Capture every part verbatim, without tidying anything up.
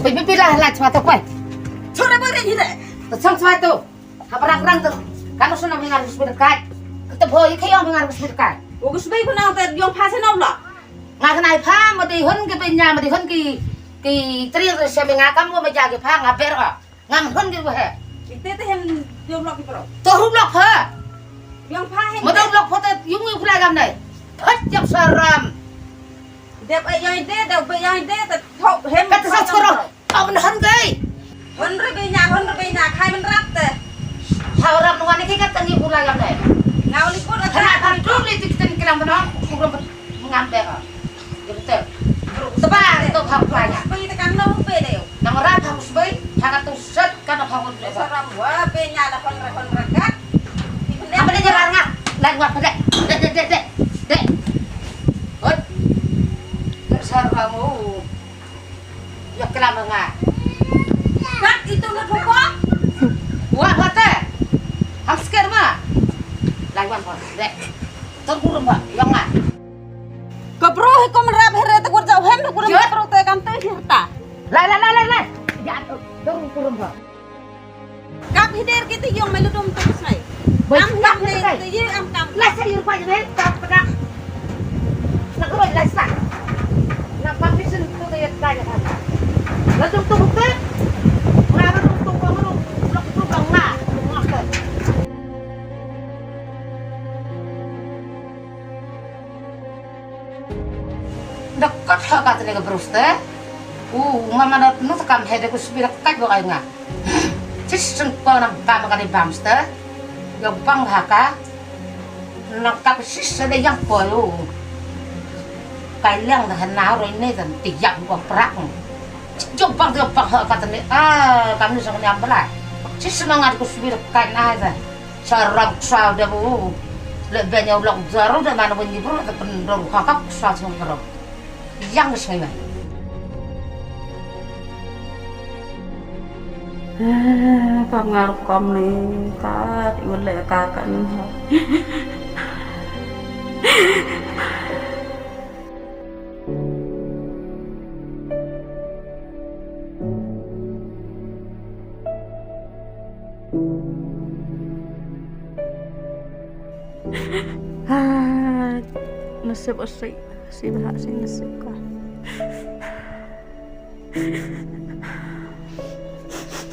Pai pai pai lah lah chwa to pai. Chora ba re ni re. To chang chwa to. Ha parang rang to. Kano sona mengar kusbit kai. Kata boy khayo mengar kusbit kai. Wo kusbit ko nang te yong pha se nau la. Nga kena pha mo dei hon ke benya mo dei hon ki ki tri se menga kam mo meja ke pha nga ber a. Ngam hon ki wahe. Ite te hem dua blok ki bro. To ru blok pha. Yang pha hem. Mo dua blok pha te yung yung pula gam nai. Phat jap saram. Dep ai yang ite, dep ai yang ite, te thok hem. Kata sa choro. Au ban hon gai. Hon re benya, hon re benya, khai ban rap te. Hau rap nwa ne ki kat tangi pula gam nai. Ngau li pun. Kana kan tu li tik ten kilam bana. Ngam be. Gitu. Seba itu hak banyak. Seba itu kan nong be deh. Nang rat hak seba, hak tu set kan hak tu seba. Saram wa be nyala kon ra kon rakat. Apa dia jalan ngah? Lain buat dek. Dek dek dek dek. Dek. Hot. Saram u. Ya kelam ngah. Kat itu nak buka. Wa hot eh. Hak sker ma. Lain buat dek. Terkurung ba, yang ngah. Ka bru hi kum rap hi re te kur jauh hem te kur rap te kan te hi ta. Lai lai lai lai lai. Ya tu turun turun ba. Kap hi der kiti yong me ludum tu snai. Am kap ne te ye am kam. Lai sa yur pa ye kap pa. Na ko lai sa. Na pa pisun tu te ye ta ye ta. Ludum tu te. Na ludum tu ko ludum. Lok tu ka nga. Nga ka. Da kot ha ka tene ka brus te. U mama da nu ta kam he de ku sbi da kai bo ai nga. Sis sung pa na ba ma ka de bam ste. Yo bang ha ka. Na ka sis de yang po u. Kai liang da na ro ne dan ti yang ko prak. Yo bang yo bang ha ka tene. Ah, kami sang ni ambala. Sis na nga ku sbi da kai na da. Sa rang sa da bu. Le ben ya ulok jaru da mana bunyi bru da pendor kakak sa sung bru. Yang sing mai. Eh, kam ngar kam ni ka, iwal le ka kan. Ah, nasib usik, si bahak si nasib ka.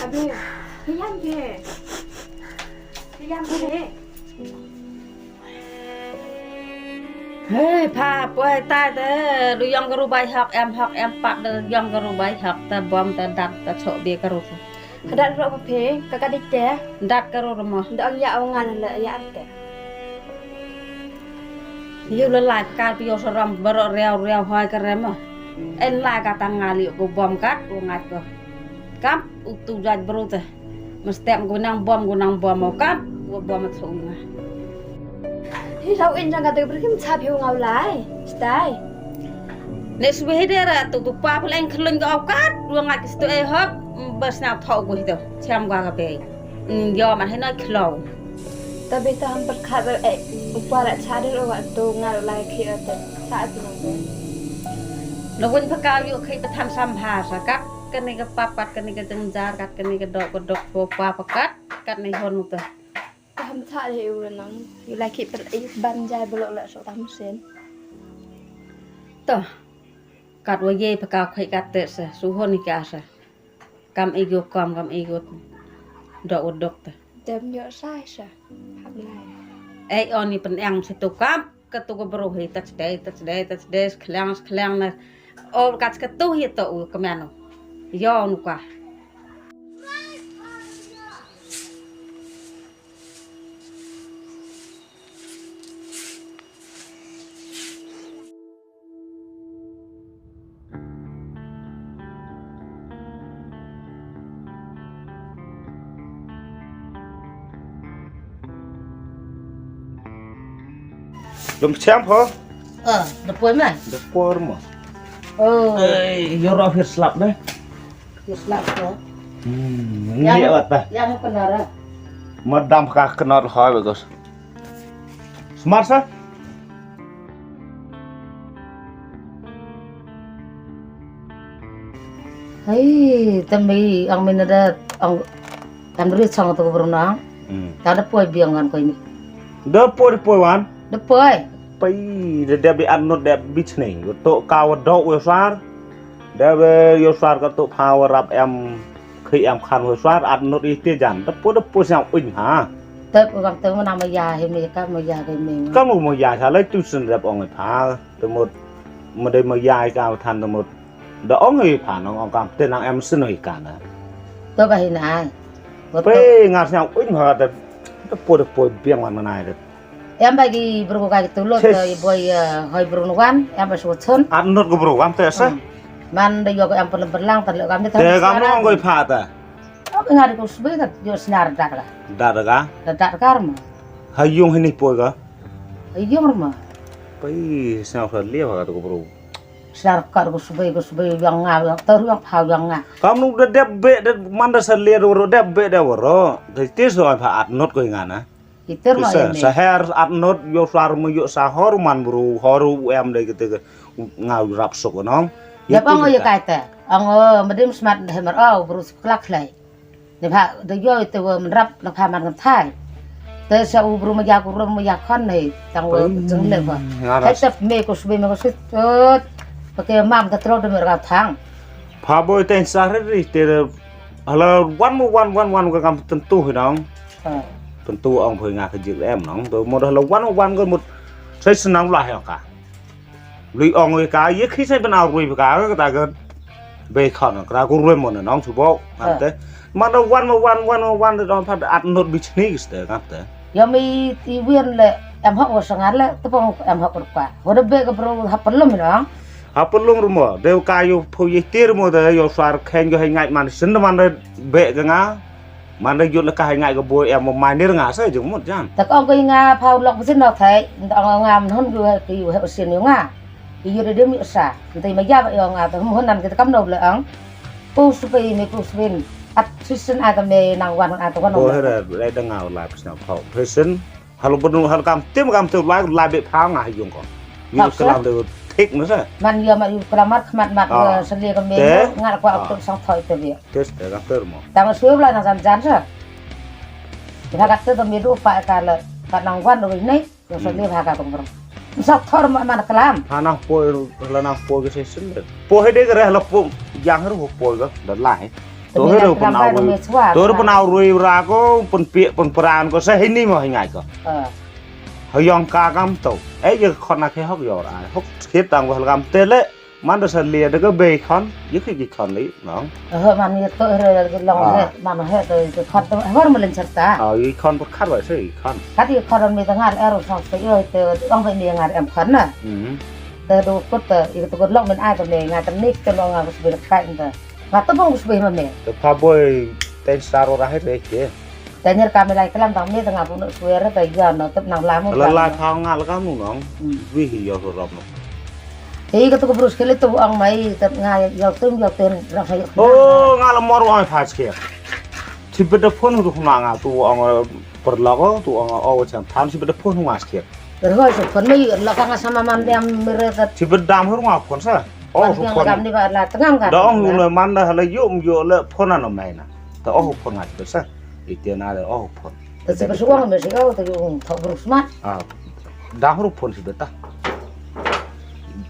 Abi, diam ke. Diam ke. Hei, pha, poi tai te, du yong ka rubai hok em hok em pat de yong ka rubai hok te bom te dat te chok be ka ru. Ka dat ro pa phe, ka ka dik te. Dat ka ru mo. Da ong ya ong ngan le ya te. Yu le lai ka pi yo saram baro riau riau hoi ka rem mo. En lai ka tang ngali ko bom kat u ngat ko. Kam u tu jat bro te. Mesti gunang bom gunang bom mo kam u bom tu nga. Hi lau in jang ka te berkim chap yu ngau lai. Stai. Ne suwe de ra tu tu pa peleng kelun ko kat u ngat kistu e hop bas na thau ko hitu. Cham gua ka pe. Yo ma hino klo. Tabi ta ham perkhat eh upa ra chadir wa tu ngal lai khi ate. Sa tu nang. Lo win paka yu khi patan sam ha sa kat kani ka papat kani ka jengjar kat kani ka dok ka dok ko pa pakat kat ni hon uta. Ka ham cha le u nang. Yu lai khi per i ban jai belo la so tam sen. To. Kat wa ye paka khi kat te sa su hon ni ka sa. Kam igu kam kam igu dok u dok te. Dem yo sai sa. Hap lai. Ei oni pen eng situ kam ketu ko bro hi tat dei tat dei tat dei sekliang sekliang na. O kat ketu hi to u kemano. Yo nuka. Dum chang pho. Ah, da poi mai. Da por mo. Oh. Ei, yo ro fir slap de. Fir slap ko. Hmm, yang, ni wat ta. Yang kenara. Madam ka kenar ha bagus. Smart sa? Hei, te mi ong mi na da ong tam ri chong to bro na. Hmm. Ta da poi biang wan ko ini. Da poi, da poi wan. Da poi. Pai da da bi an not da bi chne. To ka wa do wa sar. Da be yo sar ka to pha wa rap em khi em khan wa sar at not i te jan. Da poi da poi siang uin ha. Te ko kam te ma na ma ya he mi ka ma ya ke mi. Ka mo mo ya sa lai tu sin rap ong pha. Te mut ma dei ma ya ka than te mut. Da ong i pha nong ong kam te nang em sin i ka na. To ba hi na ai. Pe ngar siang uin ha da da poi da poi biang wan ma nai da. Em ba ki bru ka ki tulot. Sis. Ki boy, eh, hoi bru nuan em ba su chun. At not ko bru kam te sa. Hmm. Man da yo ko em pun berlang ter le kam ni. Te kam no ko pha ta. Ko nga ko sbe ka yo snar dak la. Dak ka. Dak ka ma. Ha yung hini poi ka. Ha yung ma. Pai snar ka le ka ko bru. Snar ka ko sbe ko sbe yang nga yang ter yang pha yang nga. Kam nu da dep be da man da sa le ro dep be da ro. Te so pha at not ko nga na. Iter ma sa, ini. Sa her at not yo sar mo yo sa hor man bru hor em de kete ke nga rap sok nong. Ya bang ye kaita. Ang, eh, medim smat de mer au bru klak lai. Ne ba de yo ite wo men rap na pha man kan thai. Te sa u bru ma ya ku ro ma ya kon ne tang wo jeng le ba. Hai tep me ko sbe me ko sut. Pake mam ta tro de mer ka thang. Pha boi ten sa re ri te hala wan mo wan wan wan ka kam tentu hi nong. Tentu ong phoi nga ka jik em nong. To mo dah lawan wan ko mut. Sai senang lah ya ka. Lui ong ka ye khi sai bena rui ka ka ta ka. Be khon ka ku rui mo nong su bo. Ante. Man da wan mo wan wan mo wan da dong pha at not bi chni ki ste ka te. Ya mi ti wien le em hok wa sangar le tepong em hok rupa. Wa da be ka bro ha pelum nong. Ha pelum rumo de ka yo pho ye tir mo de yo sar khen yo hai ngai man sin man da be ka nga. Man da yut la ka hai ngai ka boy em mo manir nga sa jong mut jan. Ta kong ko nga phau lok bisin no thai, ta ong nga mhon ko ki u he usin yo nga. Ki yut de mi sa, ntai ma ya ba yo nga ta mhon nan kita kam no le ang. Ku supe me ku supe. At sisin ata me nang wan ata wan. Bo he re re da nga la psna phau. Phesin. Halo benu halo kam tim kam tim lai lai be pha nga ha yung ko. Yu kalam de thik na sa. Man ya ma yu kalam mat khmat mat sa le ka me nga kwa tuk sang thoi te be. Tes te ka ter mo. Tang su la na jan jan sa. Ba ka te to me du pa ka la ka nang wan ru nei. Yo sa le ba ka ko bro. Sa thor ma man kalam. Ha nang po la nang po ke se sin. Po he de ka re la po yang ru po ga da lai. To he ru pun au. To ru pun au rui ra ko pun pie pun pran ko sa he ni mo he ngai ko. Ha yong ka kam to. E ye khon na khe hok yo ra. Hok khit tang wal kam te le. Man da sa lia da ka bei khon. Ye khi ki khon li nong. Ho man ye to he long he man he to ki khon to hor ma len cherta. Ye khon pur khat wa se ye khon. Khat ye khon mi ta ngar er sa se yo te ong ba mi ngar em khon na. Te do kut te ye to kut long men ai to me ngar te nik te long ngar ko sbe kai te. Nga to bong sbe ma me. Te pha boi ten star ora hai re ke. Te nyer ka me lai kalam tang me te nga bu no swer te ya no tep nang lam. La lai pha nga la ka nu nong. Wi hi yo ro rop no. Ei ka to ko brus ke le to ang mai te nga yo tum yo ten ra hai. Oh nga la mor wa pha ske. Ti beda phone ru na nga tu ang per la ko tu ang o chan than ti beda phone nga ske. Ro so phone me la ka nga sama man dem mere ta. Ti beda dam ru nga phone sa. Oh, phone. Kam ni ba la tengam ka. Da ong nu man da hala yum yo le phone ano mai na. Ta oh phone ngat besa. Ite na le oh phone. Ta si persuang me si kau ta yung thok bruk smat. Ah. Da hru phone si beta.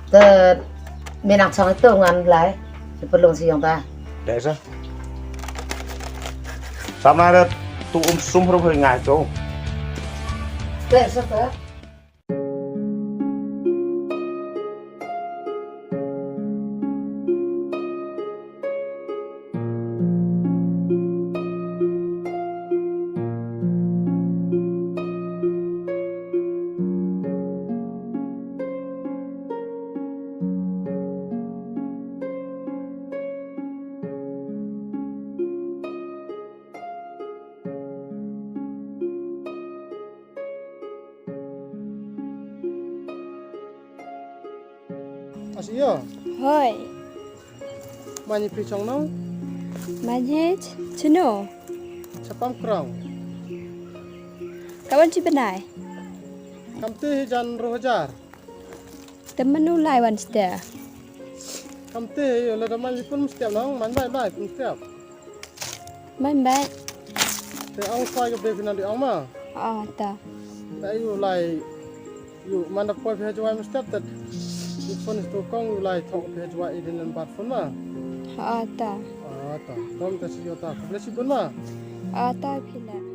Ta menang sang itu ngan lai. Si perlu si yang ta. Desa. Sama ada tu um sum hru ngai tu. Desa ta. As iyo. Hoi. Mani pi chong no. Mani chino. Chapam krong. Kawan chi benai. Kam te jan ro hajar. Temanu lai wan ste. Kam te ïa la da man li phone mynstep nong, man bye bye mynstep. Bye bye. Te ong swai ka bek na di ong ma. Ah ta. Te ïa lai ïa man da poi phi ha Jowai mynstep te. Ïa phone ïa tu kong ïa lai thok phi ha Jowai i din number phone ma. Ah ta. Ah ta. Tom te si ïa ta. Khublei shibun ma. Ah ta phi la.